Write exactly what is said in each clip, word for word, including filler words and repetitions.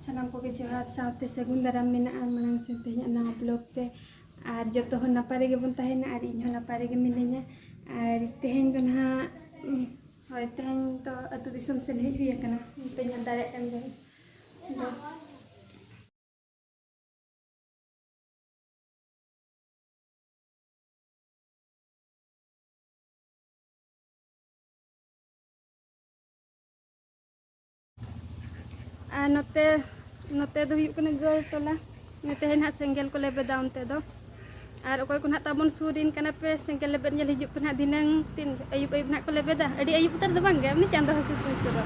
ᱥᱟᱱᱟᱢ ᱠᱚᱜᱮ ᱡᱚᱦᱟᱨ, ᱥᱟᱶᱛᱮ ᱥᱟᱹᱜᱩᱱ ᱫᱟᱨᱟᱢ ᱢᱮᱱᱟᱜᱼᱟ ᱢᱟᱲᱟᱝ ᱥᱮᱫ ᱛᱮᱦᱮᱧᱟᱜ ᱱᱟᱣᱟ ᱵᱞᱚᱜ ᱛᱮ᱾ ᱟᱨ ᱡᱚᱛᱚ ᱦᱚᱲ ᱱᱟᱯᱟᱭ ᱨᱮᱜᱮ ᱵᱚᱱ ᱛᱟᱦᱮᱱᱟ, ᱟᱨ ᱤᱧ ᱦᱚᱸ ᱱᱟᱯᱟᱭ ᱨᱮᱜᱮ ᱢᱤᱱᱟᱹᱧᱟ᱾ ᱟᱨ ᱛᱮᱦᱮᱧ ᱫᱚ ᱱᱟᱦᱟᱜ, ᱩᱸ, ᱦᱳᱭ, ᱛᱮᱦᱮᱧ ᱫᱚ ᱟᱹᱛᱩ ᱫᱤᱥᱚᱢ ᱥᱮᱱ ᱦᱮᱡ ᱦᱩᱭ ᱟᱠᱟᱱᱟ, ᱯᱮ ᱧᱮᱞ ᱫᱟᱲᱮᱭᱟᱜ ᱠᱟᱱ ᱜᱮᱭᱟ᱾ ᱟᱨ ᱱᱚᱛᱮ, ᱱᱚᱛᱮ ᱫᱚ ᱦᱩᱭᱩᱜ ᱠᱟᱱᱟ ᱜᱟᱹᱲ ᱴᱚᱞᱟ᱾ ᱱᱚᱛᱮ ᱱᱟᱦᱟᱜ ᱥᱮᱸᱜᱮᱞ ᱠᱚ ᱞᱮᱵᱮᱫᱟ ᱚᱱᱛᱮ ᱫᱚ᱾ ᱟᱨ ᱚᱠᱚᱭ ᱠᱚ ᱱᱟᱦᱟᱜ ᱛᱟᱵᱚᱱ ᱥᱩᱨ ᱨᱮᱱ ᱠᱟᱱᱟ ᱯᱮ, ᱥᱮᱸᱜᱮᱞ ᱞᱮᱵᱮᱫ ᱧᱮᱞ ᱦᱤᱡᱩᱜ ᱯᱮ ᱱᱟᱦᱟᱜ᱾ ᱫᱷᱤᱱᱟᱹᱝ ᱛᱤᱱ ᱟᱹᱭᱩᱵ ᱟᱹᱭᱩᱵ ᱱᱟᱦᱟᱜ ᱠᱚ ᱞᱮᱵᱮᱫᱟ᱾ ᱟᱹᱰᱤ ᱟᱹᱭᱩᱵ ᱩᱛᱟᱹᱨ ᱫᱚ ᱵᱟᱝ ᱜᱮ, ᱮᱢᱱᱤ ᱪᱟᱸᱫᱚ ᱦᱟᱹᱥᱩᱨ ᱯᱩᱭᱥᱟᱹ ᱫᱚ᱾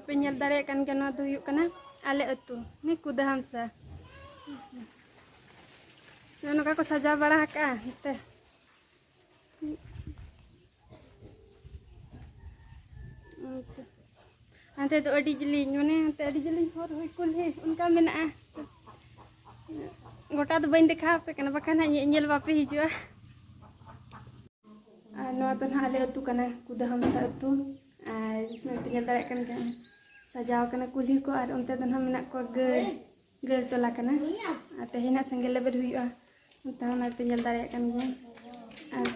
ᱯᱮ ᱧᱮᱞ ᱫᱟᱲᱮᱭᱟᱜ ᱠᱟᱱ ᱜᱮᱭᱟ, ᱱᱚᱣᱟ ᱫᱚ ᱦᱩᱭᱩᱜ ᱠᱟᱱᱟ ᱟᱞᱮ ᱟᱹᱛᱩ, ᱱᱤᱭᱟᱹ ᱠᱩᱫᱟᱹ ᱦᱟᱢᱥᱟ᱾ ᱱᱚᱜᱼᱚ ᱱᱚᱝᱠᱟ ᱠᱚ ᱥᱟᱡᱟᱣ ᱵᱟᱲᱟ ᱟᱠᱟᱫᱼᱟ ᱱᱚᱛᱮ᱾ ᱦᱟᱱᱛᱮ ᱫᱚ ᱟᱹᱰᱤ ᱡᱤᱞᱤᱧ, ᱢᱟᱱᱮ ᱦᱟᱱᱛᱮ ᱟᱹᱰᱤ ᱡᱤᱞᱤᱧ ᱦᱚᱨ ᱦᱩᱭ ᱠᱩᱞᱦᱤ ᱚᱱᱠᱟ ᱢᱮᱱᱟᱜᱼᱟ᱾ ᱜᱚᱴᱟ ᱫᱚ ᱵᱟᱹᱧ ᱫᱮᱠᱷᱟᱣ ᱟᱯᱮ ᱠᱟᱱᱟ, ᱵᱟᱠᱷᱟᱱ ᱦᱟᱸᱜ ᱧᱮ-, ᱧᱮᱞ ᱵᱟᱯᱮ ᱦᱤᱡᱩᱜᱼᱟ᱾ ᱟᱨ ᱱᱚᱣᱟ ᱫᱚ ᱱᱟᱦᱟᱜ ᱟᱞᱮ ᱟᱹᱛᱩ ᱠᱟᱱᱟ, ᱠᱩᱫᱟᱹ ᱦᱟᱢᱥᱟ ᱟᱹᱛᱩ᱾ ᱟᱨ ᱱᱚᱛᱮ ᱧᱮᱞ ᱫᱟᱲᱮᱭᱟᱜ ᱠᱟᱱ ᱜᱮᱭᱟ, ᱥᱟᱡᱟᱣ ᱠᱟᱱᱟ ᱠᱩᱞᱦᱤ ᱠᱚ, ᱟᱨ ᱚᱱᱛᱮ ᱫᱚ ᱱᱟᱦᱟᱜ ᱢᱮᱱᱟᱜ ᱠᱚᱣᱟ ᱜᱟᱹᱭ, ᱜᱟᱹᱭ ᱴᱚᱞᱟ ᱠᱟᱱᱟ᱾ ᱟᱨ ᱛᱮᱦᱮᱧ ᱱᱟᱦᱟᱜ ᱥᱮᱸᱜᱮᱞ ᱞᱮᱵᱮᱫ ᱦᱩᱭᱩᱜᱼᱟ, ᱚᱱᱛᱮ ᱦᱚᱸ ᱚᱱᱟ ᱯᱮ ᱧᱮᱞ ᱫᱟᱲᱮᱭᱟᱜ ᱠᱟᱱ ᱜᱮᱭᱟ᱾ ᱟᱨ